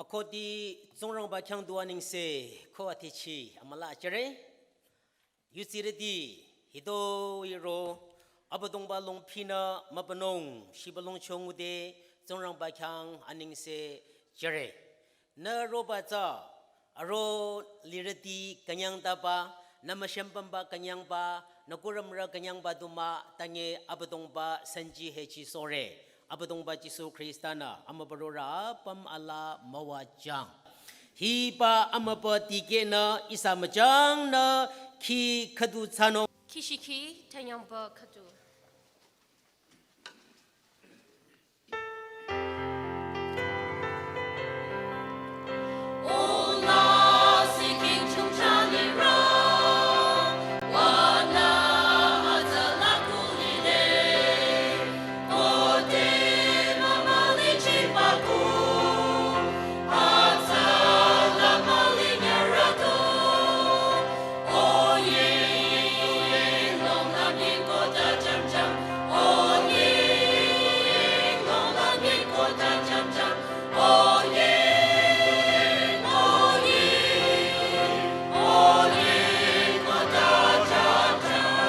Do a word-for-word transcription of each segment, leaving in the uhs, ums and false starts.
Akhoti Tsingrangba khyang du anengse ko athechi amüla jüre. Yutsirüti, hitoi ro, Abüdongba longphinü mübünung shibülung chongude Tsingrangba khyang anengse jüre. Nü roba tsü, aro lirüti künyangtaba, nü müshümpümba künyangba, nü kurümrü künyangba du mah, tange Abüdongba sanji hechi sore. Abüdongba Jisu Khrista-nü amübürorü apüm alaa müwajüng. Hiba amübü dikehnü ihsa müjangnü khi khüdu thsanung. Khishikhi thanyangba khüdu.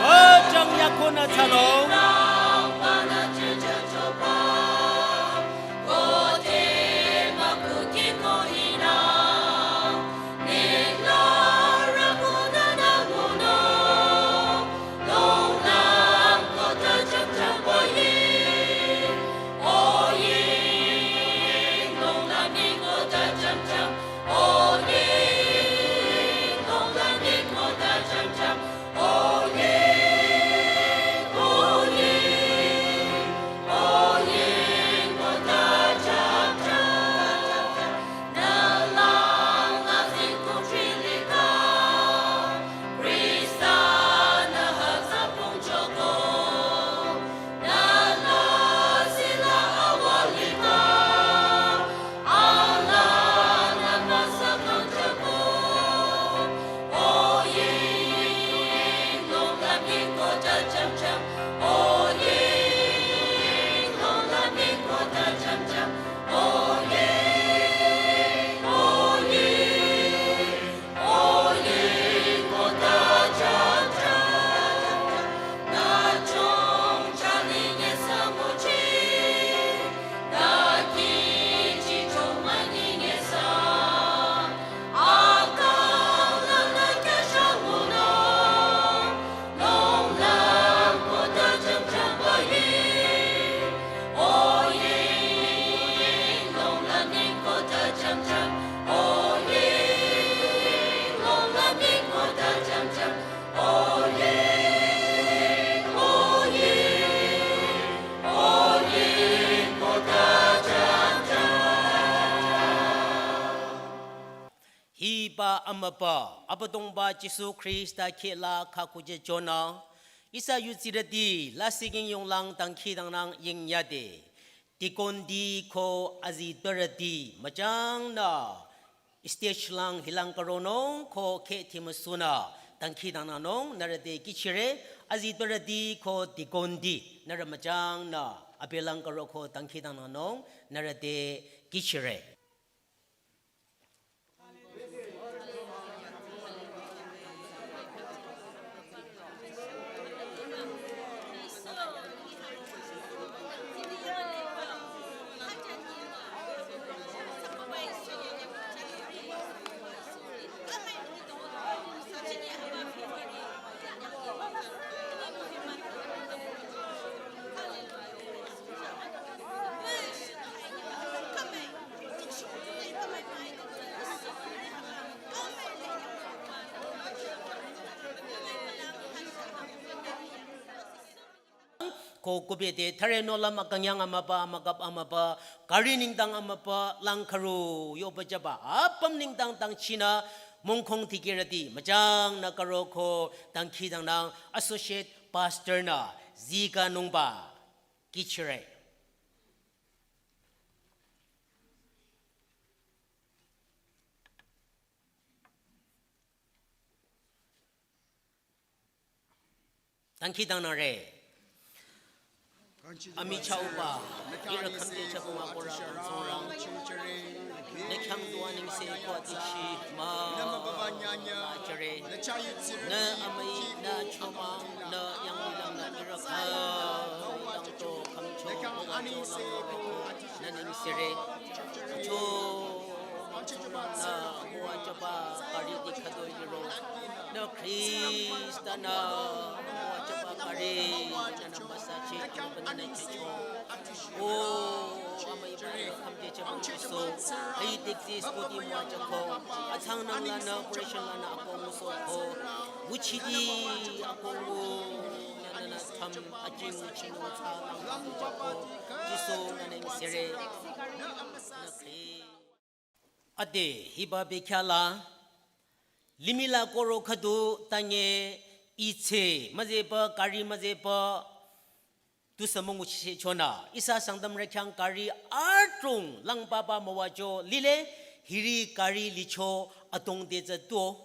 Wajüng yakonü thsanung. Hiba amübü, Abüdongba Jisu Khrista khehla khakujüchonü, ihsa yutsirüti lasih ying yonglang dangkhidangnang yingyade. Deaconti ko azitpürüti müjangnü stage lang hilang karonung ko kheh thimüsunü dangkhidangnangnung nührü te kihchire, azitpürüti ko deaconti nührü müjangnü abelang karo ko dangkhidangnangnung nührü te kihchire. Ko kubete thüre nohlüm akünyang amübü, amükap amübü, kari nengdang amübü, lang khüru yoba jüba apüm nengdang dangchinü mongkhong dikehrüti müjangnü karo ko dangkhidangnang Associate Pastor-nü zikanungba kihchire. Dangkhidangnangre. Amichahba, ihrü khümde chapung akohrü Tsingrang, nü khyang Se kwa tichi ma la jere. Nü amüi nü choma nü yang lang nü irakha yang to kamcho nü ning sire. Cho nü wa chaba kari di khado yiro. Nü Krista nü wa chaba kari nü nü masa che nü nü che cho. O amüi ba nü kham je chaba so. Ai dik si scooty mwa chako. Achang nang la nü operation la nü ako muso ko. Wuchi di ako mu nü nü nü tham aji wuchi nü cha nang la mu chako. Jisu nü neng sire. Nü kri. Ade hiba bekya la. Limih la koro khüdu tanye iche müzeba kari müzeba. Tusü münguchi chonü, ihsa Sangtamrü khyang kari adrong lang papa müwacho lile, hiri kari licho adrong de tsü tuo.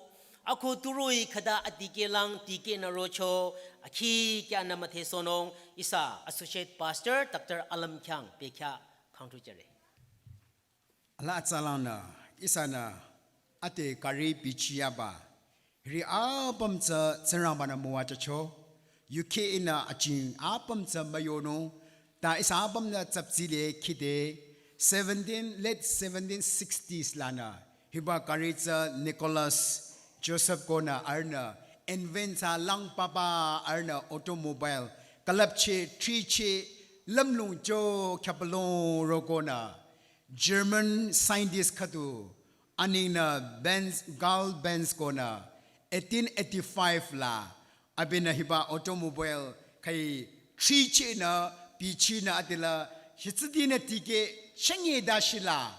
Ako turoi khüta adikeh lang dikeh nü rocho, akhi kya nü müthe sonung, ihsa Associate Pastor Doctor Alam khyang bekya khangtu jere. Ala atsalang nü, ihsa nü, ate kari bichi yaba. Hiri apüm tsü Tsingrangba nü müwachacho. U K inü aching apüm tsü müyonung. Ta ihsa apüm nü tsaptsile khide seventeen, late seventeen sixties lanü. Hiba kari tsü Nicholas Joseph konü arnü invent thsa lang papa arnü automobile. Külüpche, thriche, lümlong cho khyapalong ro konü. German scientist khüdu, aningnü Benz, Carl Benz konü, eighteen eighty-five la, abinü hiba automobile khai thriche nü, bichinü adila, hitsüdinü tikeh, chenge dashila,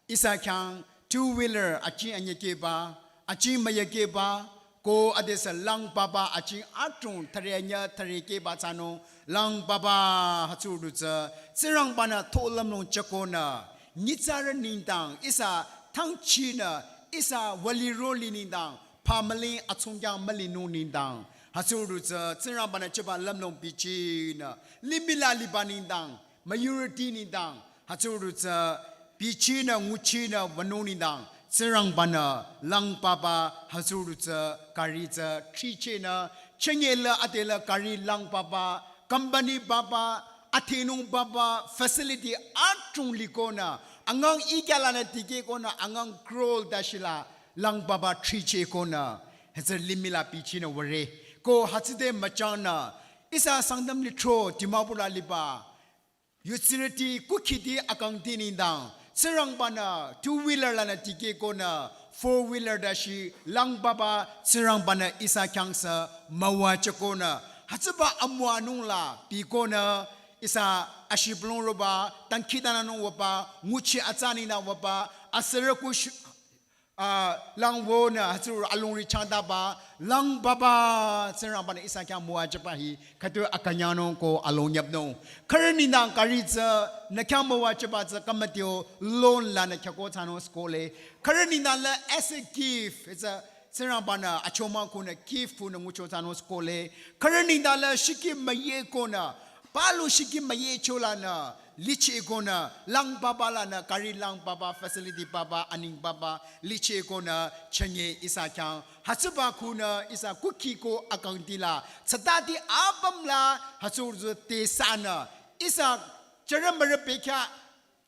ihsa khyang two wheeler, achi anyekeba, achi mayekeba, ko adesü lang papa aching adrong thare nya thare keba tsano lang papa hütsüdu tsü Tsingrangba nü tholamlong chakonü nyitsarü nengdang ihsa thangchinü ihsa wali roli nengdang pamüling achungkyang mülinung nengdang hütsüdu tsü Tsingrangba nü chaba lamlong bichinü limih la liba nengdang majority nengdang hütsüdu tsü bichinü nguchinü wünung nengdang Tsingrangba nü lang papa hütsüdu tsü kari tsü thriche nü chenge la adela kari lang papa company papa athenung papa facility adrong likonü angang ikya lanü tikeh konü angang crore dashila lang papa thriche konü hütsü limih la bichinü würe ko hütsüde müchangnü ihsa Sangtam lithro Dimapur la liba yutsirüti kukhiti akangti nengdang Tsingrangba nü two wheeler lanü tikeh konü four wheeler dashi lang papa Tsingrangba nü ihsa khyang sü müwachakonü hütsüba amüwanung la bikonü ihsa ashibülung roba tangkhitananung wüba nguchi atsa nengdang wüba asürü kush a, lang wünü, hütsüru alongri changdaba, lang papa, Tsingrangba nü ihsa khyang müwajüba hi, khütu akünyangnung ko along nyapnung. Khürü nengdang kari tsü, nü khyang müwajüba tsü, kamatio loan lanü khyako thsanung skole. Khürü nengdang la as a gift, it's a, Tsingrangba nü achomang konü gift konü ngucho thsanung skole. Khürü nengdang la shiki müye konü, palu shiki müye cholanü, liche konü, lang papa lanü, kari lang papa, facility papa, aning papa, liche konü, chenge ihsa khyang, hütsüba konü, ihsa kukhi ko akangti la, tsatati apüm la, hütsürü te sanü, ihsa, chara mara pekha,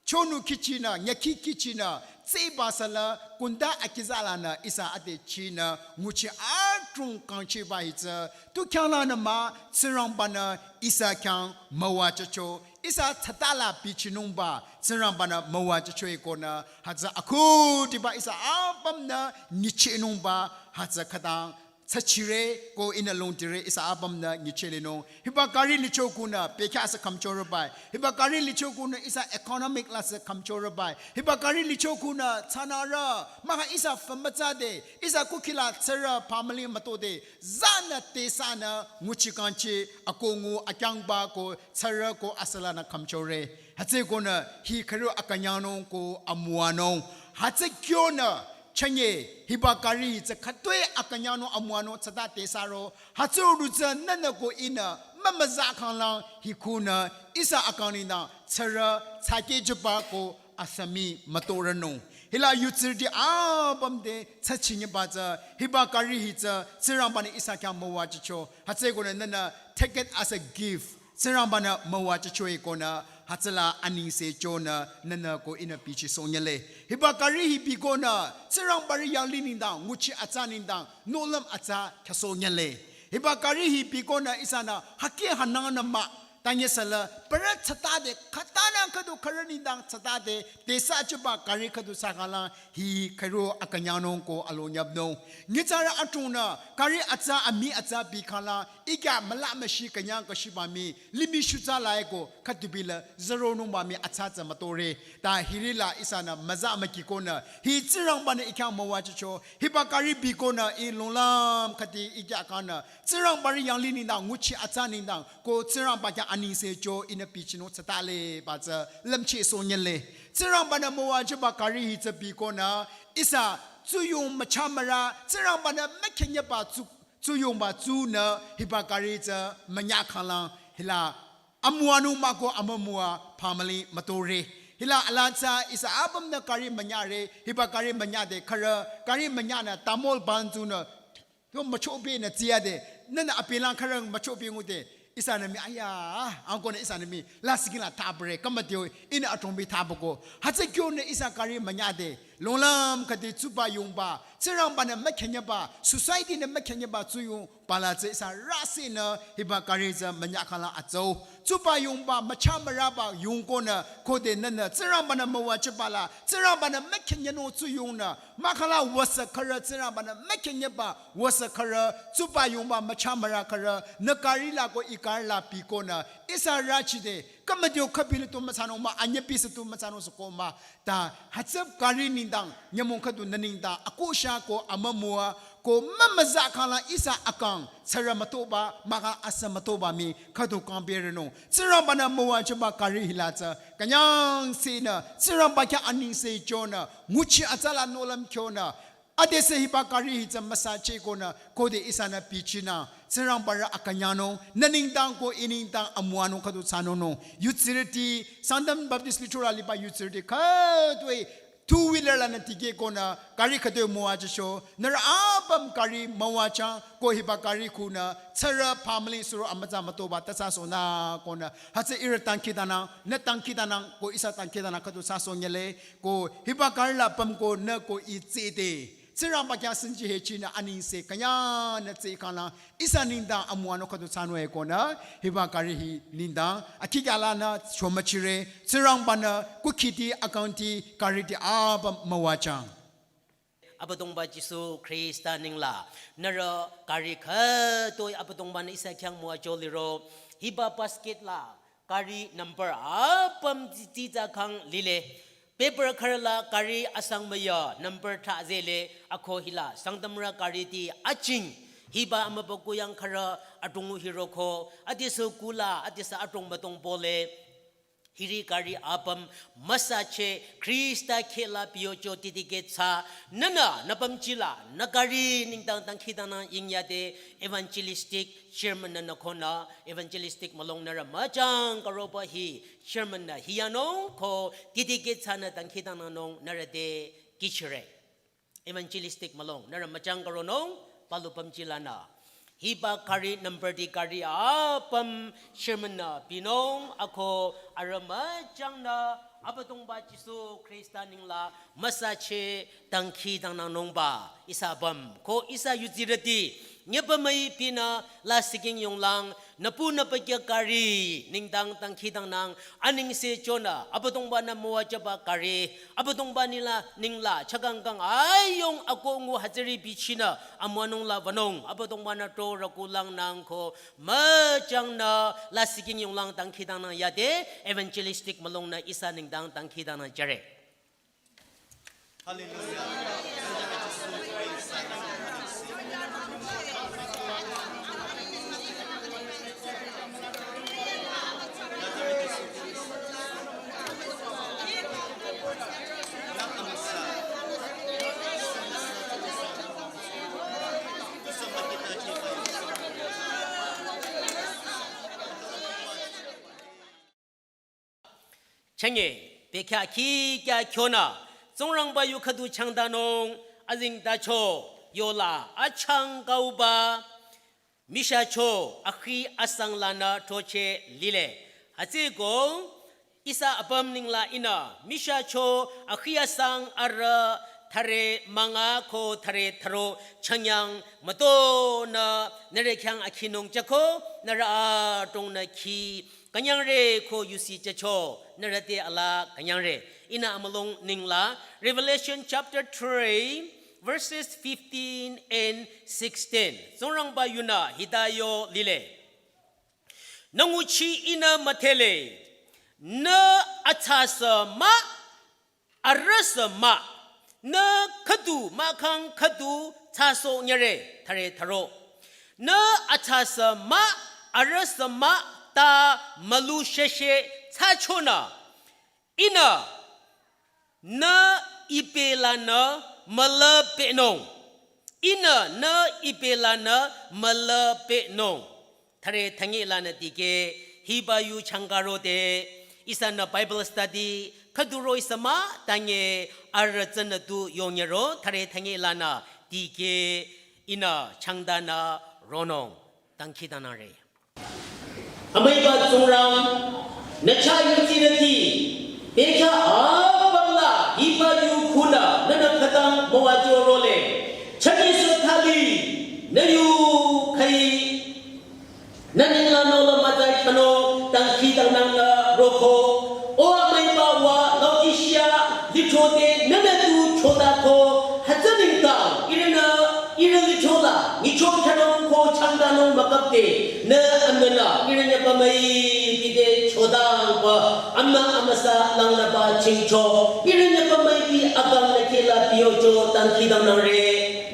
chonu kichinü, nyaki kichinü, tseba sala, kunda akiza lanü, ihsa ate chinü, nguchi adrong kangchiba hitsü, tu khyang lanü mah, Tsingrangba nü, ihsa khyang, müwachacho, ihsa tsatala bichinungba, Tsingrangba nü müwachacho ikonü, hütsü akhudiba ihsa apüm nü nyichinungba, hütsü khütang, tsachire ko ihnü longtire ihsa apüm nü nyichilinung. Hiba kari licho konü, pekha sü kamchorübai. Hiba kari licho konü ihsa economic la sü kamchorübai. Hiba kari licho konü, tsanarü, maha ihsa fümbatsade, ihsa kukhi la tsarü, family mütode, zanü te sanü, nguchi kangchi, akongu, akyangba ko, tsarü ko asülanü kamchore. Hütsü konü hi khürü akünyangnung ko amüwanung. Hütsü kyonü chanye hiba kari tsü khütoi akünyangnung amüwanung tsüta tesaro. Hütsürü tsü nünü ko ihnü mümüza khanglang hi khunü ihsa akang nengdang tsürü tsakehjüba ko asümi mütoronung. Hila yutsirüti apüm te tsü chinyiba tsü, hiba gari hi tsü, Tsingrangba-nü ihsa khyang müwajücho. Hütsükonü nühnü take it as a gift. Tsingrangba-nü müwajücho-i konü, hütsüla anengse chonü, nühnü ko ihnü bichisohnyele. Hiba gari hi bikonü, Tsingrangbarü yanglih nengdang, nguchi atsa nengdang, nohlüm atsa khyüsohnyele. Hiba gari hi bikonü ihsanü, hake hanangnü mah, tanye sala, parü tsütade, khatanü khüdu khürü nengdang tsütade, tesü chiba gari khüdu thsakhanglang, hi khürü akünyangnung ko alonyapnung. Nyitsarü adrongnü, gari atsa ami atsa bikhala, ikya müla müshi künyang kashiba mii, limih shutsa laiko, khüdu bila, zero nungba mii atsa tsü mütore. Ta hirila ihsanü, müza mükikonü, hi Tsingrangba-nü i khyang müwajücho, hiba gari bikonü, i longlam khüdi ikya kanü, Tsingrangbarü yanglih nengdang, nguchi atsa nengdang, ko Tsingrangba khyang anengse cho ihnü bichinung tsütale ba tsü lümchisohnyele. Tsingrangba-nü müwajüba gari hi tsü bikonü, ihsa tsuyong müchamürü, Tsingrangba-nü mükhenyeba tsu, tsuyongba tsunü hiba gari tsü münyakhanglang hila amüwanung mah ko amümüwa family mütore. Hila ala tsü ihsa apümnü gari münyare, hiba gari münyade khürü, gari münyanü tamol ban tsunü, yo müchobenü tsiyade, nühnü abilang khürü müchobe ngude, ihsanü mii, aya, angkonü ihsanü mii, lasih kingla thapre, kamadio, ihnü adrong bi thapko. Hütsü kyonü ihsa gari münyade, longlam khüdi tsuba yongba, Tsingrangba-nü mükhenyeba, society-nü mükhenyeba tsuyongba la tsü ihsa rüsinü, hiba gari tsü münyakhanglang atsau. Tsuba yongba, müchamürüba yongkonü, khode nühnü, Tsingrangba-nü müwajüba la, Tsingrangba-nü mükhenyenung tsuyongnü, mahkhangla wüsa khürü Tsingrangba-nü mükhenyeba wüsa khürü, tsuba yongba müchamürü khürü, nü gari la ko i gari la bikonü, ihsa rüchide, kamadio khübili tu müthsanung mah, anyebisü tu müthsanung süko mah, ta hütsü gari nengdang, nyümong khüdu nü nengdang, akosha ko amümüwa, ko mümüza khangla ihsa akang, tsürü mütoba, mahkhang asü mütoba mii, khüdu kangberonung. Tsingrangba-nü müwajüba gari hila tsü, künyangsenü, Tsingrangba khyang anengse chonü, nguchi atsa la nohlüm kyonü, adesü hiba gari hi tsü müsachehkonü, khode ihsanü bichinü, Tsingrangbarü akünyangnung, nü nengdang ko i nengdang amüwanung khüdu thsanungnung. Yutsirüti, Sangtam Baptist Lithurü liba yutsirüti khütoi, two wheeler lanü tikehkonü, gari khütoi müwajücho, nührü apüm gari müwajüng, ko hiba gari khunü, tsürü family suro amütsa mütoba, ta thsasohnü konü, hütsü ihrü dangkhidangnang, nü dangkhidangnang, ko ihsa dangkhidangnang khüdu thsasohnyele, ko hiba gari la pümko nü ko i tside. Tsingrangba khyang senji hechinü anengse künyangnü tsekhanglang ihsa nengdang amüwanung khüdu thsanung-e konü hiba gari hi nengdang akikyalanü chomüchire Tsingrangba-nü kukhiti akangti gariti apüm müwajüng. Abüdongba Jisu Khrista nengla nührü gari khütoi Abüdongba-nü ihsa khyang müwajü liro hiba basket la gari number apüm tsi, tsitsa khang lile. Paper khürü la gari asang müya number thra zele ako hila Sangtamrü gariti aching. Hiba amübükuh yang khürü adrongngu hiroko, adesü kula, adesü adrong mütong pole. Hiri gari apüm müsacheh Khrista khehla biyocho titike tsü nühnü nü pümjila nü gari nengdang dangkhidangnang yingyade evangelistic chairman-nü nü konü evangelistic mülung nührü müchang karoba hi chairman-nü hiyanung ko titike tsünü dangkhidangnangnung nührü te kihchire. Evangelistic mülung nührü müchang karonung palu pümjilanü hiba gari number ti gari apüm chairman-nü binung ako arüh müchangnü Abüdongba Jisu Khrista nengla müsacheh dangkhidangnangnungba ihsa apüm ko ihsa yutsirüti nyüpa müi binü lasih king yonglang nüpu nüpa kya gari nengdang dangkhidangnang anengse chonü Abüdongba-nü müwajüba gari Abüdongba nila nengla chakangkang ayung akoh ngu hütsüri bichinü amüwanung la wünung Abüdongba-nü trorü kulangnang ko müchangnü lasih king yonglang dangkhidangnang yade evangelistic mülungnü ihsa nengdang dangkhidangnang jüre. Chünye Bekhyah khikya khyonü, Tsingrangba yu khüdu changdanung, azengtacho, yola, achangkauba, mishacho, akhi asang lanü throcheh lile. Hütsüko, ihsa apüm nengla ihnü, mishacho, akhi asang arüh, thüre münga ko thüre thüro, changyang, mütonü, nührü khyang akhinung jüko, nührü adrongnü khi, künyangre ko yusi jücho, nührü te alaa künyangre. Ihnü amülung nengla, Revelation chapter three, verses fifteen and sixteen. Tsingrangba yunü hita yo lile. Nü nguchi ihnü müdhele, nü athsasü mah, arühsü mah, nü khüdu mahkhang khüdu thsasoh nyire, thüre thüro. Nü athsasü mah, arühsü mah, ta mülu sheshe thsachonü. Ihnü, nü ipelanü mülapehnung. Ihnü, nü ipelanü mülapehnung. Thüre thüngi lanü dikeh, hiba yu changkarode, ihsanü Bible study, khüduro ihsa mah, tange, arüh tsünü tu yonyero, thüre thüngi lanü dikeh, ihnü changdanü ronung, dangkhidangnangre. Amüiba Tsingrang, nü chah yutsirüti, bekhyah apüm la, hiba yu khunü, nünü khütang müwajü role, chünye sü thali, nü yu khai, nü nengla nola müzai chano, dangkhidangnang la roko. O amüiba wa, Laodicea, lithro te, nünü tu chodako, hütsü nengdang, ihrünü, ihrü lithro la, nyicho chanung ko changdanung mükapde, nü amünü, ihrü nyüpa müi, bide chodangba, amünü amüsa langnüba chingcho, ihrü nyüpa müi bi akang nü kehla biyocho, dangkhidangnangre,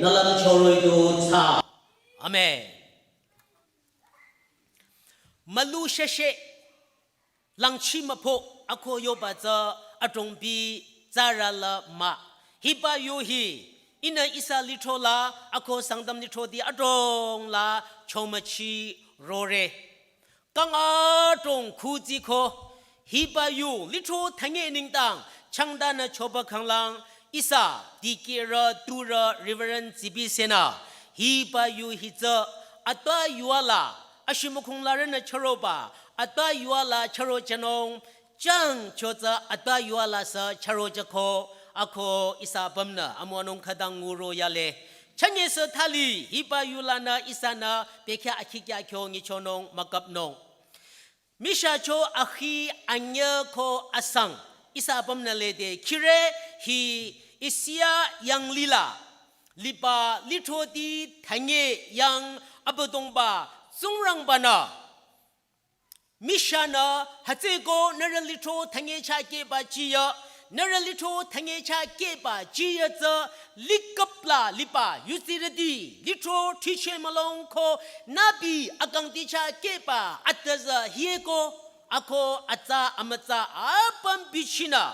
nü lümcho roh-i du thsa. Amen. Mülu sheshe, langchi müpho, ako yoba tsü adrongbi tsarü la mah. Hiba yu hi, ihnü ihsa lithro la, ako Sangtam lithroti adrong la, chomüchi rore. Kang adrong khutsiko, hiba yu lithro thüngi nengdang, changdanü choba khanglang, ihsa, dikehrü, turü, Reverend Zibi Senü, hiba yu hi tsü, atwa yuala, ashimukhung larünü chüroba, atwa yuala chüro chanung, changcho tsü atwa yuala sü chüro jüko, ako ihsa apümnü, amüwanung khütang nguro yale. Chünye sü thali, hiba yu lanü ihsanü, bekhyah akhikya kyo nyichonung, mükapnung. Mishacho akhi anyü ko asang, ihsa apümnü lede khire hi Asia yanglila, liba lithroti thüngi yang Abüdongba Tsingrangbanü. Mishanü hütsüko nührü lithro thüngi chah kehba chiya, nührü lithro thüngi chah kehba chiya tsü likapla liba yutsirüti lithro thiche mülong ko nübi akangti chah kehba atüzü hieko ako atsa amütsa apüm bichinü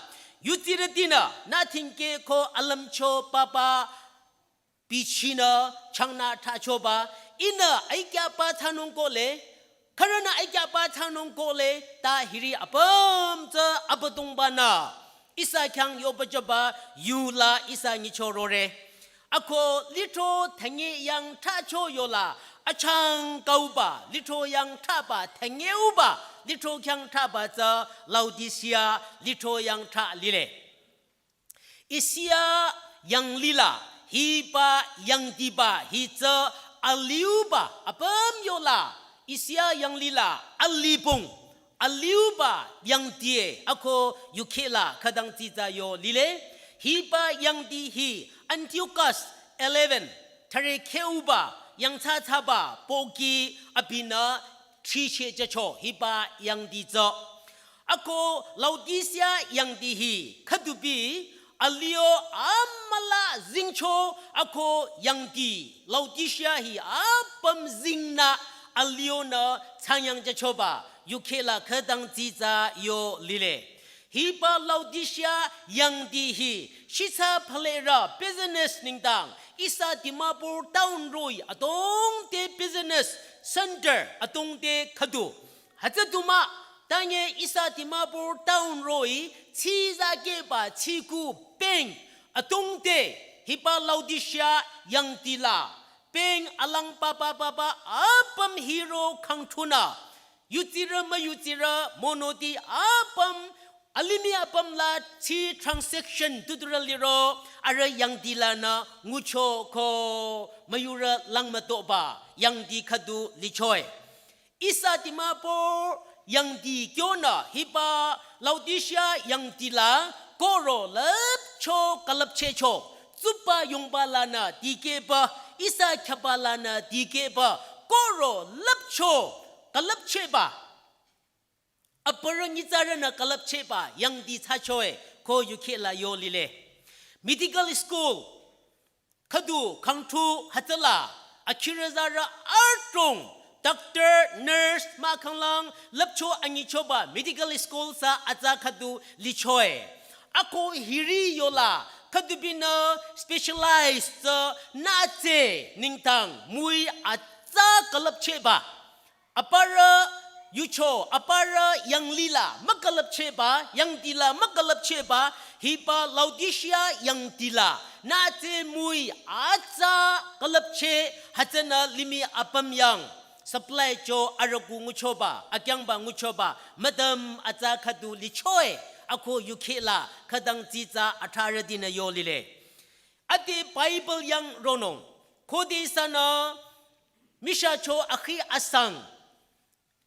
yutsirütinü nü thingke ko alümcho papa bichinü changnü thrachoba ihnü aikyaba thsanung kohle, khürünü aikyaba thsanung kohle, ta hiri apüm tsü Abüdongbanü ihsa khyang yoba jüba yula ihsa nyichorore. Ako lithro thüngi yang thracho yola achangkauba, lithro yang thraba thüngiuba, lithro khyang thraba tsü Laodicea lithro yang thra lile. Asia yanglila, hiba yangdiba, hi tsü aliuba, apüm yola, Asia yanglila, alibung, aliuba yangdie, ako yukhela khütang tsitsa yo lile, hiba yangdi hi Antiochus eleven, thüre kheuba, yangthsathsaba, pohki abinü, thriche jücho, hiba yangdi tsü. Ako Laodicea yangdi hi khüdubi alio amüla zingcho ako yangdi Laodicea hi apüm zingnü alionü thsanyang jüchoba yukhela khütang tsitsa yo lile. Hiba Laodicea yangdi hi shitsa phalerü business nengdang ihsa Dimapur town roh-i adrongte business center adrongte khüdu. Hütsü du mah Tanye ihsa Dimapur town roh-i, tsizakeba tsiku bank, atongte, hiba Laodicea yangdila, bank alang papa papa, apüm hiro khangthunü, yutsirü müyutsirü, monoti apüm, alimih apüm la tsi transaction tuturü liro, arüh yangdilanü ngucho ko müyurü langmütoba, yangdi khüdu lichoe. Ihsa Dimapur yangdi kyonü hiba Laodicea yangdila koro lüpcho külüpchehcho. Tsuba yongba lanü dikehba, ihsa khyaba lanü dikehba, koro lüpcho külüpchehba. Aparü nyitsarünü külüpchehba yangdi thsachoe ko yukheh la yo lile. Medical school khüdu khangthu hütsüla, akhirüzarü adrong, doctor, nurse, mahkhanglang, lüpcho anyichoba medical school sü atsa khüdu lichoe. Ako hiri yola, khüdubinü specialized tsü nütse nengdang müi atsa külüpchehba. Aparü yucho, aparü yanglila mükülüpchehba, yangdila mükülüpchehba, hiba Laodicea yangdila, nütse müi atsa külüpcheh hütsünü limih apüm yang, supply cho arüku nguchoba, akyangba nguchoba, müdüm atsa khüdu lichoe, ako yukheh la, khütang tsitsa atharütinü yo lile. Ade Bible yang ronung, khode ihsanü, mishacho akhi asang,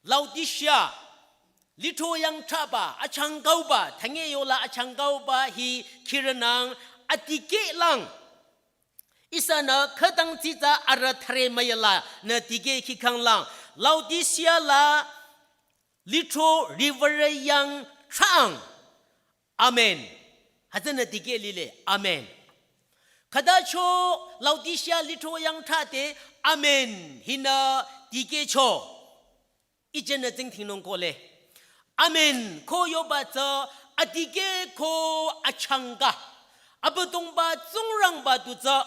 Laodicea, lithro yang thraba, achangkauba, thanye yola achangkauba hi khirünang, adikeh lang. Ihsanü khütang tsitsa arüh thare müyala nü dikeh khikhang lang. Laodicea la lithro riwürü yang thrang. Amen. Hütsünü dikeh lile. Amen. Khütacho Laodicea lithro yang thrate. Amen. Hinü dikehcho. Ijenü tsingdhingnung kohle. Amen. Ko yoba tsü adikeh ko achangka. Abüdongba Tsingrangba du tsü,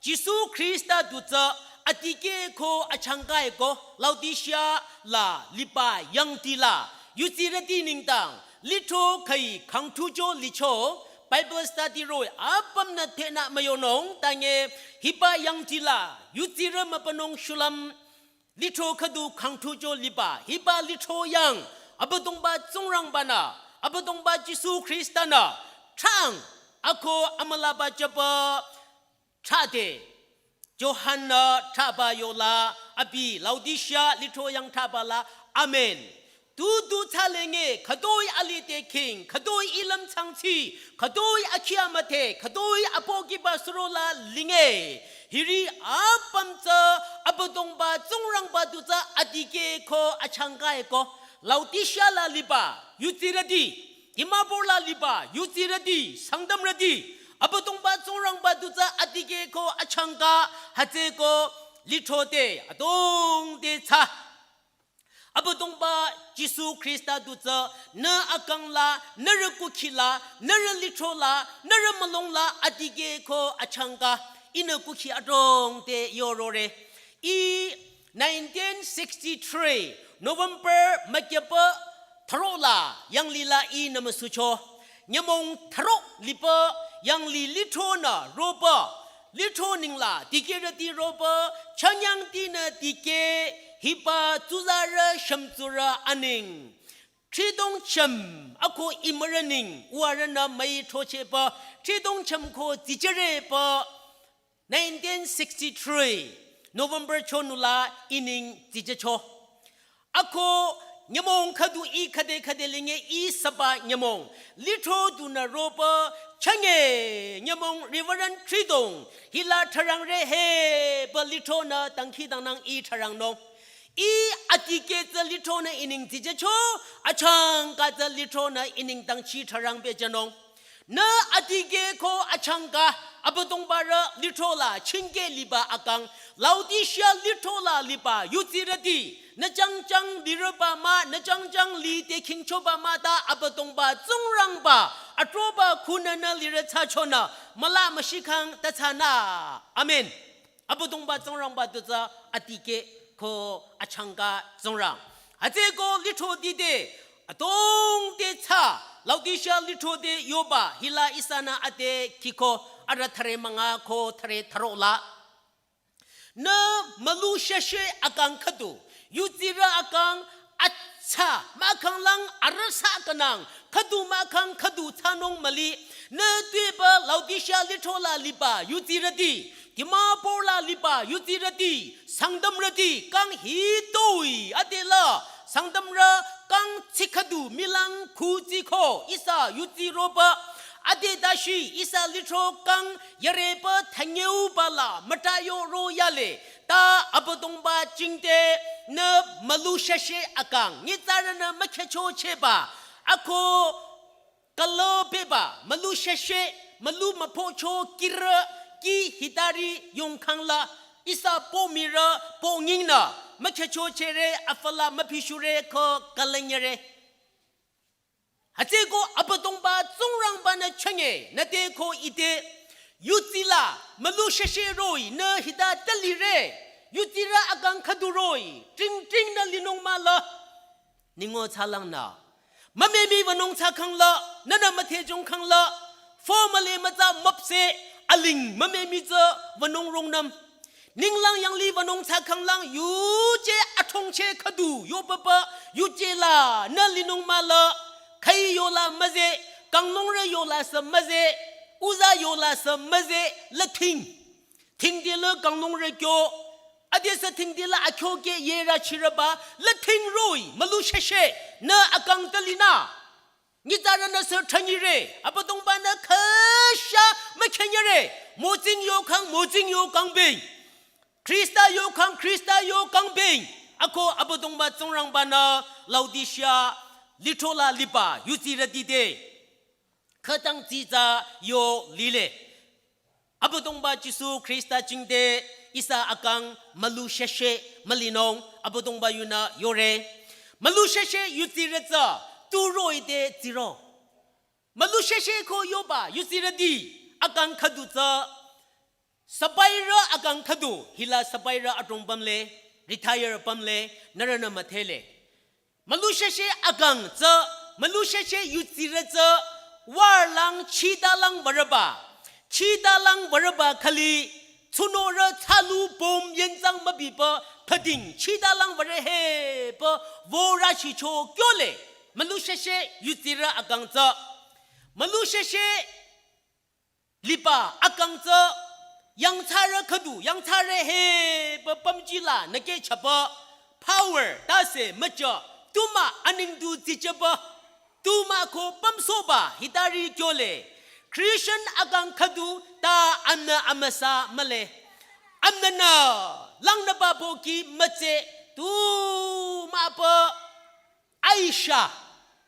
Jisu Khrista du tsü, adikeh ko achangkae ko, Laodicea la liba yangdila, yutsirüti nengdang, lithro khüi khangthucho licho, Bible study roh-i apümnü tenü müyonung, tanye hiba yangdila, yutsirü mübünung shulüm, lithro khüdu khangthucho liba, hiba lithro yang, Abüdongba Tsingrangbanü, Abüdongba Jisu Khristanü, thrang, ako amülaba jüba, thrate, Johan-nü thraba yola, abi, Laodicea lithro yang thraba la, amen. Tu tu thsalenge, khütoi alih te khing, khütoi ilüm changchi, khütoi akhi amüdhe, khütoi apohkiba surola linge. Hiri apüm tsü Abüdongba Tsingrangba du tsü adikeh ko achangkae ko. Laodicea la liba, yutsirüti, Dimapur la liba, yutsirüti, Sangtamrüti, Abüdongba Tsingrangba du tsü adikeh ko achangka, hütsüeko lithro te, adrong te tsü. Abüdongba Jisu Khrista du tsü, nü akang la, nührü kukhi la, nührü lithro la, nührü mülung la, adikeh ko achangka, ihnü kukhi adrong te yorore. Ih nineteen sixty-three, November mükyüpa thüro la, yanglih la ihnü müsucho. Nyümong thüro liba yanglih lithronü roba, lithro nengla dikehrüti roba, chanyangtinü dikeh hiba tsuzarü shümtsurü aneng. Thridong chüm ako imürü neng, uwarünü müi throchehba, thridong chüm ko tsichereba, nineteen sixty-three, November chonu la ineng tsichecho. Ako nyümong khüdu ih khüde khüde linge ih süba nyümong. Lithro dunü roba chünye nyümong Reverend Thridong. Hila tharangre heba lithronü dangkhidangnang ih tharangnung. Ih adikeh tsü lithronü ineng tsichecho, achangka tsü lithronü ineng dangchi tharang pehjünung. Nü adikeh ko achangka, Abüdongbarü lithro la chingkeh liba akang, Laodicea lithro la liba yutsirüti, nü jangjang lirüba mah, nü jangjang li te khingchoba mah ta Abüdongba Tsingrangba, atroba khunü nü lirü thsachonü, müla müshikhang ta thsanü. Amen. Abüdongba Tsingrangba du tsü adikeh ko achangka Tsingrang. Hütsüeko lithroti te, Adrong te tsü, Laodicea lithro te yoba, hila ihsanü ade kiko, arüh thüre münga ko thüre thüro la. Nü mülu sheshe akang khüdu, yutsirü akang atsa, mahkhang lang arüh sa kanang, khüdu mahkhang khüdu thsanung müli, nü tuepü Laodicea lithro la liba yutsirüti, Dimapur la liba yutsirüti, Sangtamrüti, kang hitoi, adela, Sangtamrü, kang tsikhüdu, milang khu tsiko, ihsa yutsi roba, ade dashi, ihsa lithro kang, yareba, thanyeu bala, mütayo ro yale, ta Abüdongba jingte, nü mülu sheshe akang, nyitsarünü mükhecho cheba, ako, kalo beba, mülu sheshe, mülu müphocho kirü, ki hitari yongkhang la, ihsa po mirü, po ngingnü, mükhecho chere, afala müphishure ko kalenyere. Hütsüko Abüdongba Tsingrangba-nü chünye, nüte ko ite, yutsi la, mülu sheshe roh-i, nü hita talire, yutsirü akang khüdu roh-i, ting ting nü linung mah la. Ningo thsalang nü. Mümemi wünung thsakhang la, nünü müthejung khang la, fo müle mütsa müpse, aling mümemi tsü wünung rungnüm. Ninglang yanglih wünung thsakhang lang, yuje athongche khüdu, yo papa, yuje la, nü linung mah la, khai yola müze, kanglungrü yola sü müze, uza yola sü müze, la thing. Thingde la kanglungrü kyo, adesü thingde la akyo ke yera chiraba, la thing roh-i, mülu sheshe, nü akang talinü. Nyitsarünü sü thanyire, Abüdongba-nü khüsha mükhenyere, mütsing yokhang, mütsing yo kangbing. Khrista yokhang, Khrista yo kangbing. Ako Abüdongba Tsingrangba-nü Laodicea lithro la liba, yutsirüti te. Khütang tsitsa yo lile. Abüdongba Jisu Khrista jingte ihsa akang mülu sheshe mülinung Abüdongba yunü yore. Mülu sheshe yutsirü tsü tu roh-i te tsiro. Mülu sheshe ko yoba yutsirüti akang khüdu tsü. Sabairü akang khüdu hila sabairü adrong pümle, retire pümle, nührünü müdhele. Mülu sheshe akang tsü, mülu sheshe yutsirü tsü, warlang chitalang würeba. Chitalang würeba khali, tsunorü tsalu püm yenzang mübiba, pading chitalang würe he, ba, wora shicho kyole. Mülu sheshe yutsirü akang tsü. Mülu sheshe liba akang tsü yangthsarü khüdu, yangthsarü he, ba pümji la nüke chaba, power, tase mücha, tu mah aning du tsichaba, tu mah ko pümsohba, hitari kyole. Christian akang khüdu, ta amnü amüsa mühle. Amnünü, langnüba pohki mütse, tu mah ba, Aisha,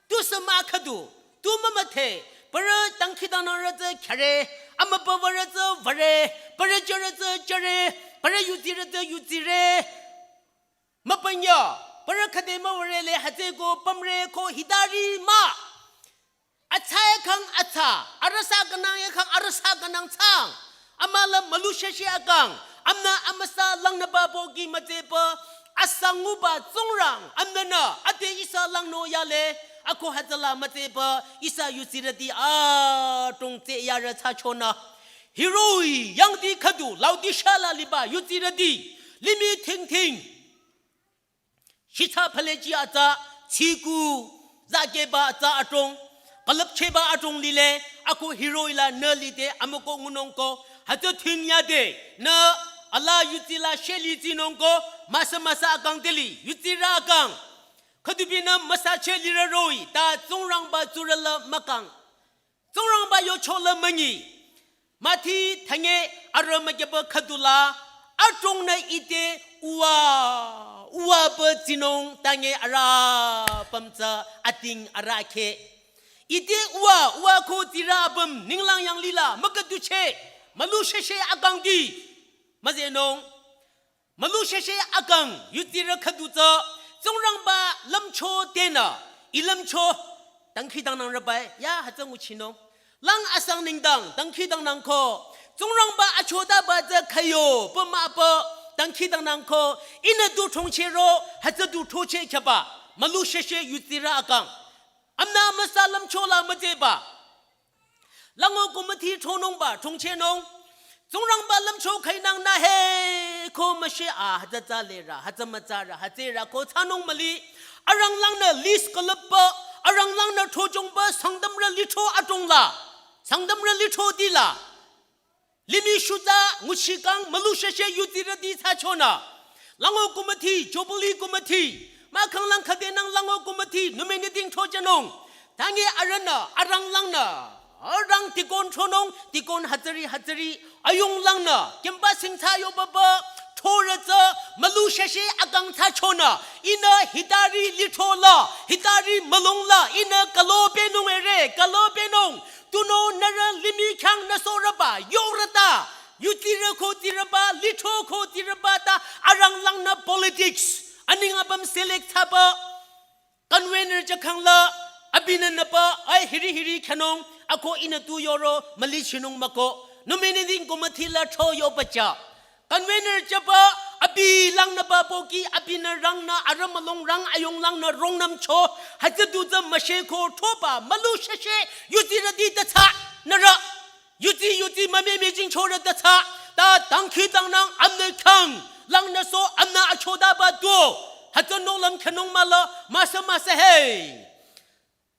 tusü mah khüdu, tu mümüdhe, parü dangkhidangnangrü tsü khyare, amübüwürü tsü würe, parü jürü tsü jüre, parü yutsirü tsü yutsire. Mübünya, parü khüde müwürele hütsüko pümre ko hitari mah. Atsa yakhang atsa, arüsa kanang yakhang arüsa kanang tsang. Amüla mülu sheshe akang, amnü amüsa langnüba pohki mütseba, asa nguba Tsingrang, amnünü, ade ihsa langno yale, ako hütsüla mütseba, ihsa yutsirüti adrong tse yarü tsachonü. Hiroh-i, yangdi khüdu, Laodicea la liba, yutsirüti, limih thingthing. Shitsa phaleji atsa, tsiku, zakeba atsa adrong, külüpcheba adrong lile, ako hiroh-i la nü lide, amüko ngunung ko, hütsü thing yade, nü, ala yutsi la sheli tsinung ko, müsa müsa akang teli, yutsirü akang. Khüdubinü müsa che lirü roh-i, ta Tsingrangba tsurü la mükang. Tsingrangba yocho la münyi. Mathi thange arüh mükyeba khüdula, adrongnü ite uwa, uwa ba tsinung thange arüh pümtsa ating arüh khe. Ite uwa, uwa ko tsirü apüm ninglang yanglila, mükhüduche, mülu sheshe akangdi. Müzenung, mülu sheshe akang, yutsirü khüdu tsü, Tsingrangba lümcho tenü, i lümcho, dangkhidangnangrü bai, ya hütsü nguchinung. Lang asang nengdang, dangkhidangnang ko, Tsingrangba achotaba tsü khayo, pü mah pü, dangkhidangnang ko, ihnü du thongchero, hütsü du thoche khyaba, mülu sheshe yutsirü akang. Amna amüsa lümcho la mütseba. Lango committee thronungba, throngchehnung. Tsingrangba lümcho khainang nü he, ko müshe a, hütsü tsü lirü, hütsü mütsarü, hütsürü ko thsanung müli. Aranglangnü list külüpba, aranglangnü throchongba, Sangtamrü lithro adrong la. Sangtamrü lithroti la. Limih shutsa nguchikang mülu sheshe yutsirüti thsachonü. Lango committee, Jubilee committee. Mahkhang lang khüdenang lango committee, nominating throchehnung. Tangi arühnü, aranglangnü. Arang deacon thronung, deacon hütsüri hütsüri. Ayunglangnü, kimba singtsa yobaba. Thorütsü, mülu sheshe akang thsachonü. Ihnü hitari lithro la, hitari mülung la, ihnü kalo pehnung ere, kalo pehnung. Tunüo nührü limih khyang nüsohrüba, yorüta. Yutsirü ko tsirüba, lithro ko tsirüba ta aranglangnü politics. Aning apüm select thsaba. Convener jakhangla, abinü nüpa, ai hiri hiri khanung, ako ihnü tu yoro, mülichinung mako. Nominating committee la thro yobacha. Convener jüba, abi langnüba pohki, abinü rangnü, arüh mülung rang, ayunglangnü rongnümcho, hütsü du tsü müshe ko throba, mülu sheshe, yutsirüti ta thsa, nührü. Yutsi, yutsi, mame mejing chorü ta thsa, ta dangkhidangnang amnü khyang, langnüso amnü achotaba tuo, hütsü nohlüm khanung müla, müsa müsa he.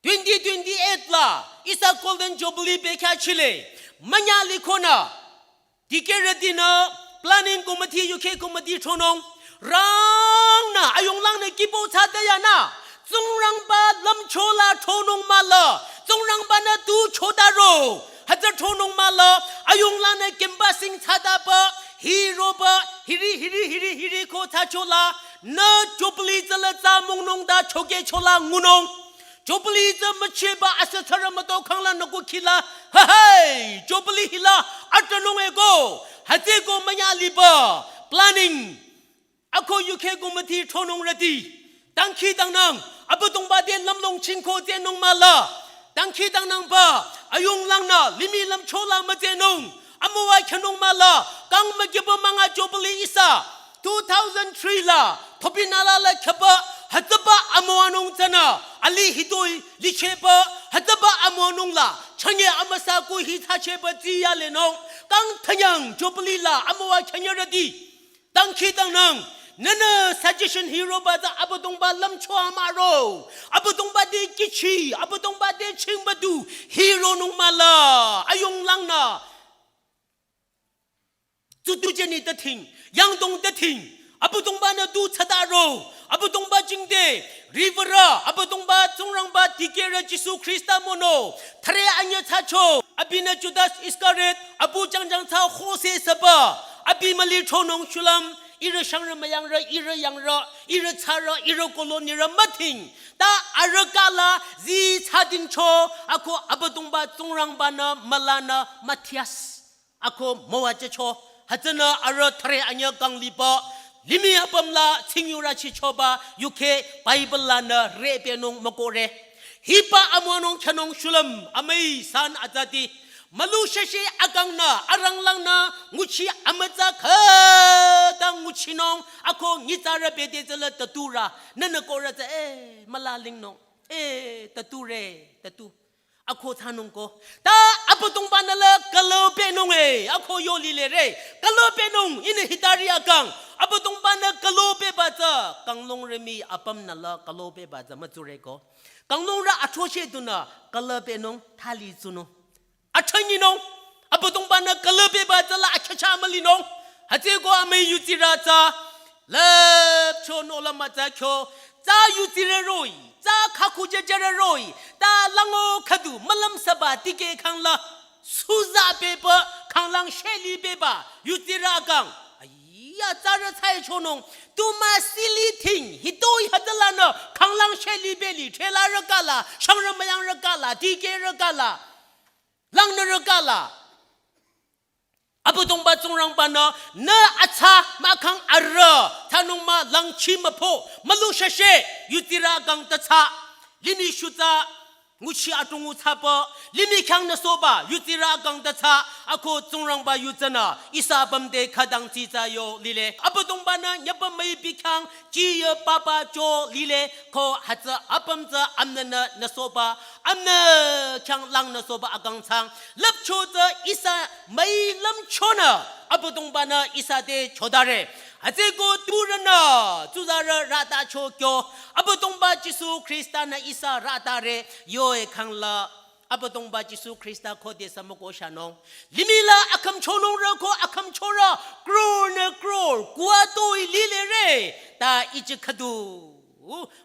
Twenty twenty-eight la, ihsa Golden Jubilee bekhyah chile, münya likhonü, dikehrütinü, planning committee, U K committee thronung, rangnü, ayunglangnü kipo thsata yanü, Tsingrangba lümcho la thronung müla, Tsingrangbanü tu chotaro, hütsü thronung müla, ayunglangnü kimba sing thsataba, hiroba, hiri, hiri, hiri, hiri ko thsacho la, nü Jubilee tsüla tsü mungnung ta chokehcho la ngunung. Jubilee tsü mücheba asü thsarü müto khangla nü kukhila, ha hai, Jubilee hila, atranung eko, hütsüko münya liba, planning, ako U K committee thronungrüti. Dangkhidangnang, Abüdongba te lümlong chingko tsehnung müla. Dangkhidangnangba, ayunglangnü, limih lümcho la mütsehnung. Amüwa khanung müla, kang mükiba münga Jubilee ihsa. Two thousand three la, Thopinala la khaba, hütsüba amüwanung tsünü, alih hitoi, licheba, hütsüba amüwanung la, chünye amüsa ko hi thsacheba tsiya lenung. Kang thanyang Jubilee la, amüwa khanyerüti. Dangkhidangnang, nünü suggestion hiroba tsü Abüdongba lümcho amüro. Abüdongba te kichi, Abüdongba te chingbadu, hironung müla, ayunglangnü. Tsutu jeni ta thing, yangdong ta thing, Abüdongbanü tu thsataro, Abüdongba jingte, riwürü, Abüdongba Tsingrangba dikehrü Jisu Khrista mono, thüre anyü thsacho, abinü Judas Iskariot, abu jangjang thsa hose süba, abi müli thronung shulüm, ihrü shangrü müyangrü, ihrü yangrü, ihrü thsarü, ihrü kolonirü müthing, ta arüh kala zi thsadingcho, ako Abüdongba Tsingrangbanü mülanü Matthias. Ako müwajücho, hütsünü arüh thüre anyü kang liba, limih apüm la tsingyurü chichoba, U K Bible lanü repehnung mükohre. Hiba amüwanung khanung shulüm, amüi san azati. Mülu sheshe akangnü, aranglangnü, nguchi amütsa khüta nguchinung, ako nyitsarü bete tsüla taturü, nünü korü tsü, eh, mülalingnung, eh, tature, tatu. Ako thsanung ko. Ta Abüdongbanü la kalo pehnung e. Ako yo lile re. Kalo pehnung ihnü hitari akang. Abüdongbanü kalo pehba tsü. Kanglungrü mii apümnü la kalo pehba tsü mütsurü ko. Kanglungrü athrocheh dunü kalo pehnung thali tsunung. Athanyinung. Abüdongbanü kalo pehba tsü la achacha mülinung. Hütsüko amüi yutsirü tsü. Lüpcho nohlüm mütsa kyo, tsü yutsirü roh-i, tsü khakhu jüjürü roh-i, ta lango khüdu mülümsaba tikeh khangla, suza pehba khanglang sheli pehba, yutsirü akang. Aya, tsürü tsaichonung, tu mü sili thing, hitoi hütsülanü, khanglang sheli pehli, threlarü kala, shangrü müyangrü kala, tikehrü kala, langnürü kala. Abüdongba Tsingrangbanü, nü atsa mahkhang arüh, thsanung mü langchi müpho, mülu sheshe, yutsirü akang ta thsa, limih shutsa, Nguchi adrong u thsapü, limih khyang nü soba, yutsirü akang ta thsa, ako Tsingrangba yu tsünü, ihsa apüm te khütang tsitsa yo lile. Abüdongba-nü nyüpü müipi khyang, chiye papa cho lile, ko hütsü apüm tsü amnünü nü soba, amnü khyang lang nü soba akang thsang, lüpcho tsü ihsa müi lümchonü, Abüdongba-nü ihsa te chodare. Hütsüeko turünü, tsuzarü rata cho kyo, Abüdongba Jisu Khrista-nü ihsa ratare, yo e khangla, Abüdongba Jisu Khrista khode sü müko shanung. Limih la akhümchonungrü ko akhümchorü, crore nü crore, kuwa toi lilere, ta ichi khüdu.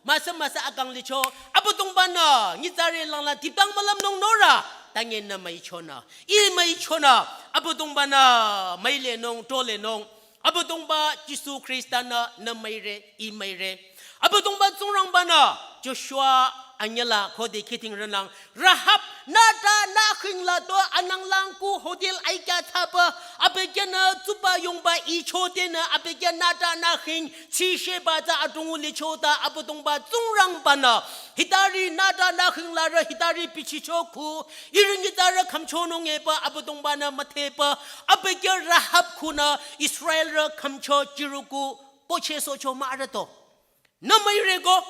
Müsa müsa akang licho, Abüdongba-nü, nyitsarü langla tipang mülümnung norü, ta nge nü müichonü. Ih müichonü, Abüdongba-nü, müilenung, tolenung. Abüdongba Jisu Khrista-nü nü müire, ih müire. Abüdongba Tsingrangba-nü Joshua anyüla khode kiting rünang. Rahab nüta nü khingla to ananglang ku hotel aikya thsapü. Abükyünü tsuba yongba icho tenü abükyü nüta nü khing chisheba tsü adrong u licho ta Abüdongba Tsingrangba-nü. Hitari nüta nü khinglarü hitari bichicho ku. Ihrü nyitsarü khümchonung epü Abüdongba-nü müthepü, abükyü Rahab khunü Israelrü khümcho chiruku, poche socho mah arüto. Nü müire ko,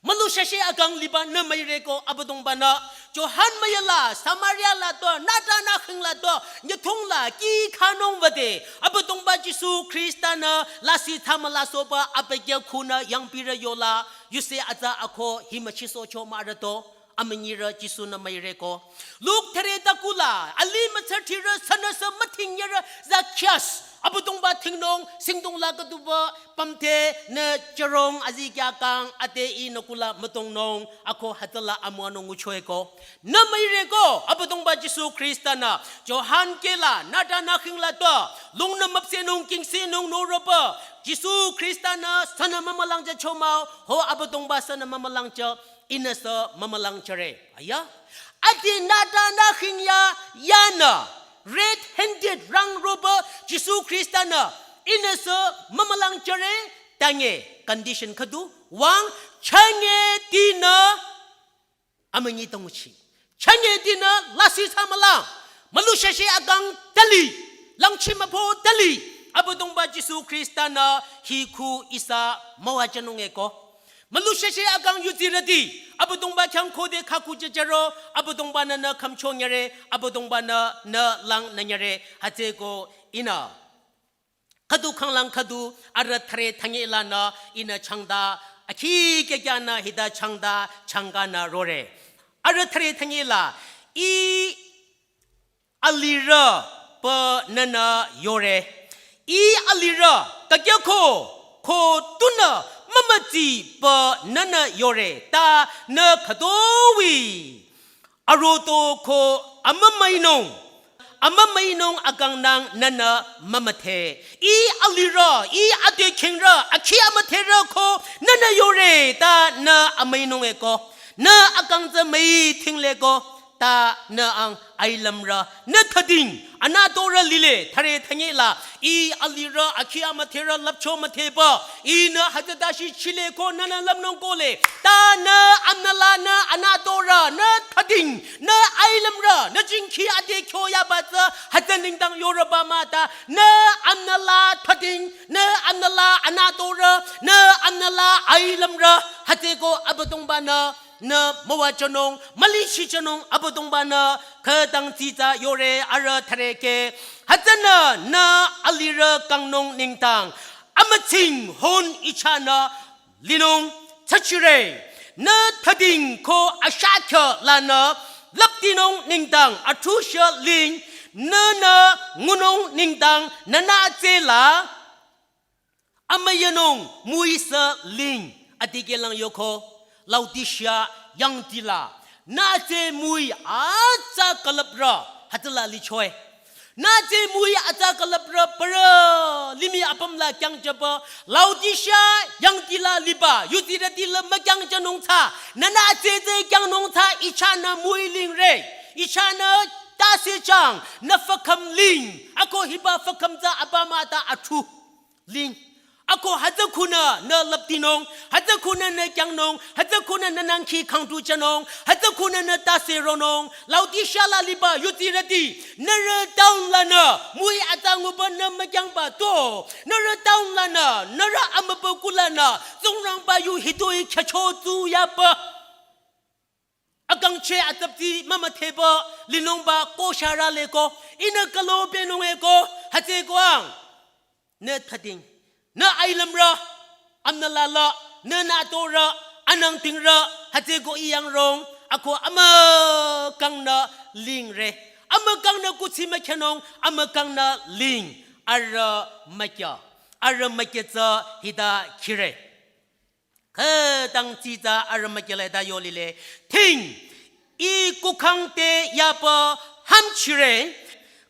mülu shashe akang liba nü müire ko Abüdongba-nü, Johan müyala, Samaria la to, nüta nü khingla to, nyüthungla, kih khanung wüde, Abüdongba Jisu Khrista-nü, lasih thsamüla soba, abükyü khunü, yangpirü yola, yuse atsa ako, hi müchi socho mah arüto. Amünyirü Jisu-nü müire ko. Luk thüre takula, alih mütsütirü sünüsü müthingyerü Zacchaeus. Abüdongba thingnung, singdong la kütuba, pümte nü chürong azikyah kang, ate ihnü kula mütongnung, ako hütsüla amüwanung nguchoi ko. Nü müire ko, Abüdongba Jisu Khrista-nü, Johan kela, nüta nü khingla to, lungnü müpsehnung, kingsehnung norüpü, Jisu Khrista-nü, sünü mümülang jücho mah-o, ho Abüdongba sünü mümülang jü, ihnüsü mümülang jüre. Aya. Ati nüta nü khingya yanü. Red handed rang roba Jisu Khrista-nü. Ihnüsü mümülang jüre ta nge condition khüdu. Wüng chünye tinü amünyi tongchi. Chünye tinü lasih thsamüla. Mülu shashe akang tali. Langchi müpho tali. Abüdongba Jisu Khrista-nü hi khu ihsa müwajünung eko. Mülu shashe akang yutsirüti. Abüdongba khyang khode khaku jüjüro. Abüdongba-nü nü khümchonyere. Abüdongba-nü nü lang nünyere. Hütsüeko ihnü. Khüdu khanglang khüdu arüh thüre thünye lanü ihnü changda. Akhi kekyanü hita changda changkanü rore. Arüh thüre thünye la. Ih alirü pü nünü yore. Ih alirü kakyako ko tunü mümütsi pü nünü yore ta nü khütoi. Aroto ko amümüinung. Amümüinung akangnang nünü mümüthe. Ih alirü, ih ade khingrü, akhi amütherü ko nünü yore ta nü amüinung eko. Nü akang tsü müi thingleko. Ta nü ang ailümrü, nü thüding, anütorü lile, thüre thünye la, ih alirü, akhi amütherü, lüpcho müthepü, ihnü hütsüta shi chile ko nünü lümnung kohle, ta nü amnüla nü anütorü, nü thüding, nü ailümrü, nü jingkhi ade kyo yaba tsü, hütsü nengdang yoreba mah ta, nü amnüla thüding, nü amnüla anütorü, nü amnüla ailümrü, hütsüeko Abüdongba-nü, nü müwajünung, mülichijünung Abüdongba-nü, khütang tsitsa yore arüh thüreke. Hütsünü nü alirü kangnung nengdang. Amütsing hon ichahnü linung tsachire. Nü thüding ko ashakya lanü lüptinung nengdang athusha ling. Nünü ngunung nengdang nünü tsela. Amüyanung müisü ling adikehlang yoko, Laodicea yangdila, nütsü müi atsa külüprü, hütsüla lichoe. Nütsü müi atsa külüprü parü, limih apümla kyangjüpü, Laodicea yangdila liba, yutsirüti la mükyangjünung tsü, nünü tsütsü kyangnung tsü, ichahnü müi lingre, ichahnü tase chang, nü fükhüm ling, ako hiba fükhüm tsü abamah ta athu. Ling, Ako hütsü khunü nü lüptinung, hütsü khunü nü kyangnung, hütsü khunü nü nangkhi khangtu thsanung, hütsü khunü nü tase ronung, Laodicea la liba yutsirüti, nührü town lanü, müi atsa nguba nü mükyangba to, nührü town lanü, nührü amübükuh lanü, Tsingrangba yu hitoi khyücho tsuyaba. Akangcheh atüpti mümüdheba linungba ko sharü leko, ihnü kalo pehnung eko, hütsüeko ang. Nü thsading, nü ailümrü, amnü lala, nü nü atorü, anang tingrü, hütsüeko I yang rong, ako amükangnü lingre. Amükangnü kuthsi mükyanung, amükangnü ling, arüh mükya. Arüh mükya tsü hita khire. Khütang tsitsa arüh mükyale ta yolile. Ting, I kukhang te yaba hamchire.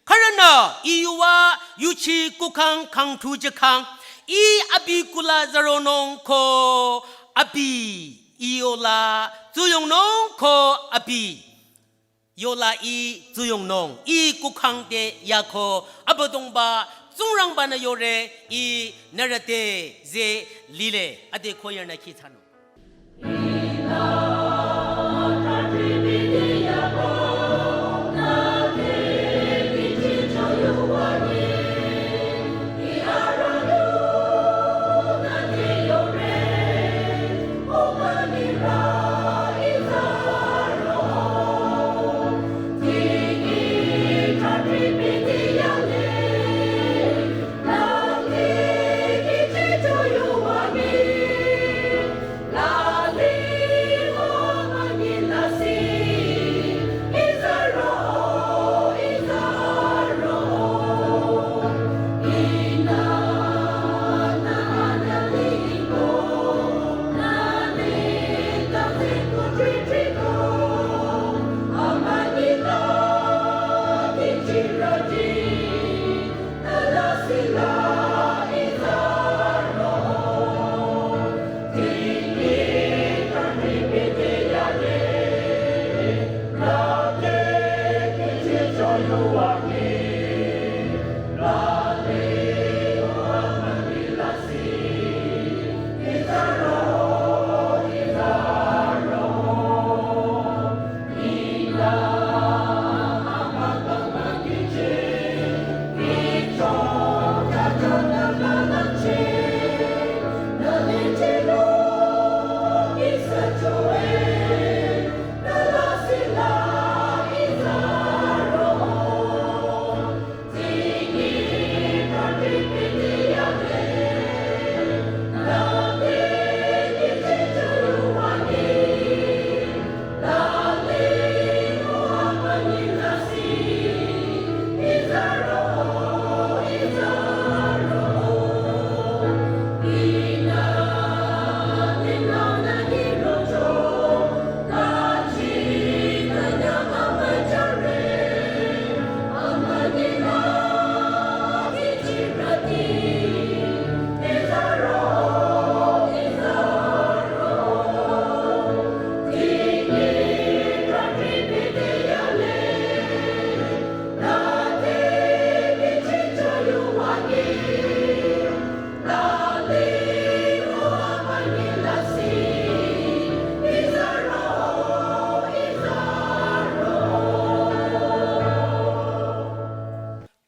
Khürünü I yuva yuchi kukhang khangtu jükhang. I abi kula zaronung ko abi. I yola tsuyongnung ko abi. Yola I tsuyongnung, I kukhang te yako, Abüdongba, Tsingrangba-nü yore, I nührü te ze lile, ade choir-nü khi thsanung.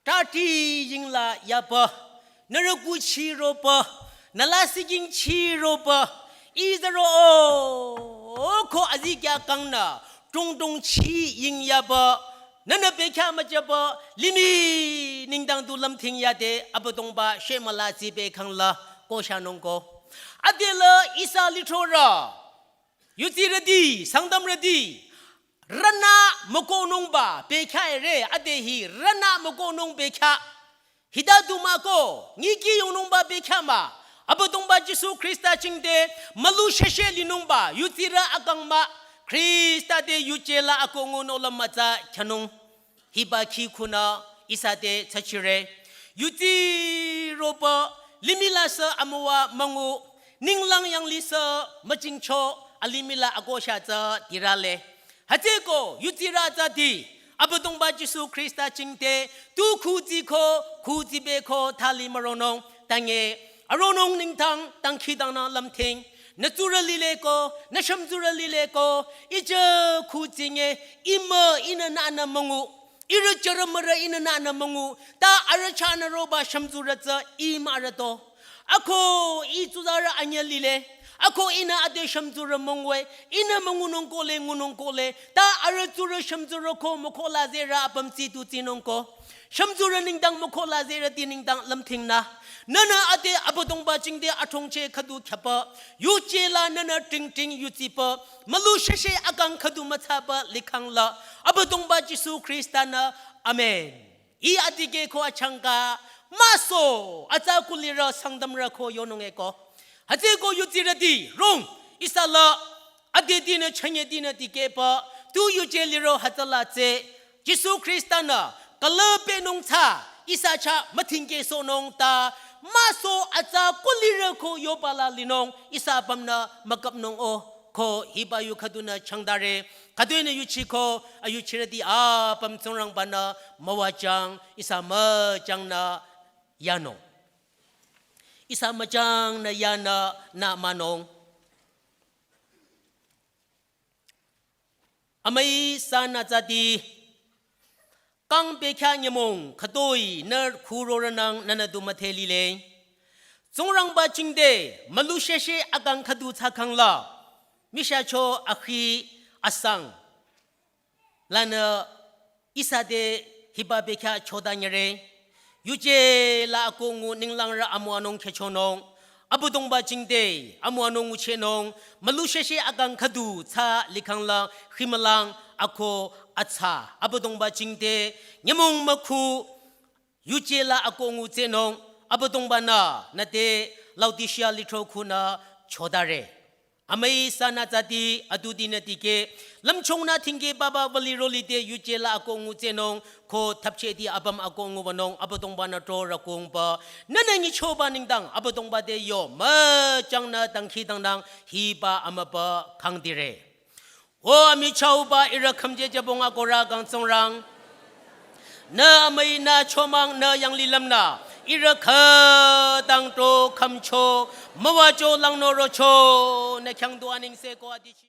Tati yingla yaba, nührü kuchi roba, nü lasih jingchi roba, izaro o, ko azikya kangnü, tungtung chi ying yaba, nünü bekhyah müjaba, limih nengdang du lümthing yade, Abüdongba shemüla zibe kangla, ko shanung ko. Adela ihsa lithorü, yutsirüti, Sangtamrüti, rünü mükohnungba bekhyah ere, ade hi rünü mükohnung bekhyah. Hita du mah ko, nyiki yongnungba bekhyah mah. Abüdongba Jisu Khrista jingte, mülu sheshe linungba, yutsirü akang mah, Khrista te yuje la ako ngunung la mütsa kyanung. Hiba khi khunü ihsa te tsachire. Yutsi roba limih la sü amüwa müngu, ninglang yanglih sü müjingcho, alimih la akosha tsü tirale. Hütsüeko yutsirü tsüti, Abüdongba Jisu Khrista jingte, tu khuzi ko, khuzi be ko, thali müronung, tange, Aronung nengdang dangkhidangnang lümthing. Nü tsurü lile ko, nü shümtsurü lile ko, ijü khu tsinge, imü inü nünü müngu, irü jürü mürü inü nünü müngu, ta arüh chahnü roba shümtsurü tsü imü arüh to. Ako ih tsuzarü anyüh lile, ako inü ade shümtsurü müngwe, inü müngunung kohle, ngunung kohle, ta arüh tsurü shümtsurü ko mükhola zerü apüm tsi tu tsinung ko. Shümtsurü nengdang mükhola zerüti nengdang lümthingnü. Nünü ade Abüdongba jingte athongcheh khüdu khyapü, yuje la nünü tingting yutsipü, mülu sheshe akang khüdu mütsapü likhang la, Abüdongba Jisu Khrista-nü, amen. Ih adikeh ko achangka, müso, atsa kulirü Sangtamrü ko yonung eko. Hütsüeko yutsirüti, rong, ihsa la, adetinü chünyetinü dikehpü, tu yuje liro hütsüla tsü, Jisu Khrista-nü külüpnung tsü ihsa chah mütingkehsohnung ta, müso atsa kulirü ko yoba la linung ihsa apümnü mükapnung o, ko hiba yu khüdunü changdare, khüdunü yuchiko, ayuchirüti apüm Tsingrangba-nü müwajüng, ihsa müjüngnü yanung. Ihsa müjüngnü yanü nü münung. Amüi sanü tsati, kang bekhyah nyümong khütoi nü khurorünang nünü du müdhe lile. Tsingrangba jingte mülu sheshe akang khüdu thsakhang la, michahcho akhi asang lanü ihsa te hiba bekhyah chota nyire. Yuje la akoh ngu ninglangrü amüwanung khehchonung, Abüdongba jingte amüwanung nguchehnung, mülu sheshe akang khüdu thsa likhang la, khimülang, akoh, atsa, Abüdongba jingte nyümong mükhu, yuje la akoh ngu tsehnung, Abüdongba-nü nüte Laodicea lithro khunü chodare. Amüi sanü tsati, atutinü dikeh, lümchungnü thingkeh papa wüliro lide yuje la akoh ngu tsehnung, ko thapchehti apüm akoh ngu wünung, Abüdongba-nü trorü kongpü, nünü nyichoba nengdang Abüdongba te yo müjüngnü dangkhidangnang hiba amübü kangdire. O amichahba ihrü khümje jübong akohrü kang Tsingrang, nü amüi nü chomang nü yanglilümnü ihrü khütang to khümcho, müwacho langnü rocho, nü khyang du anengse ko adichi.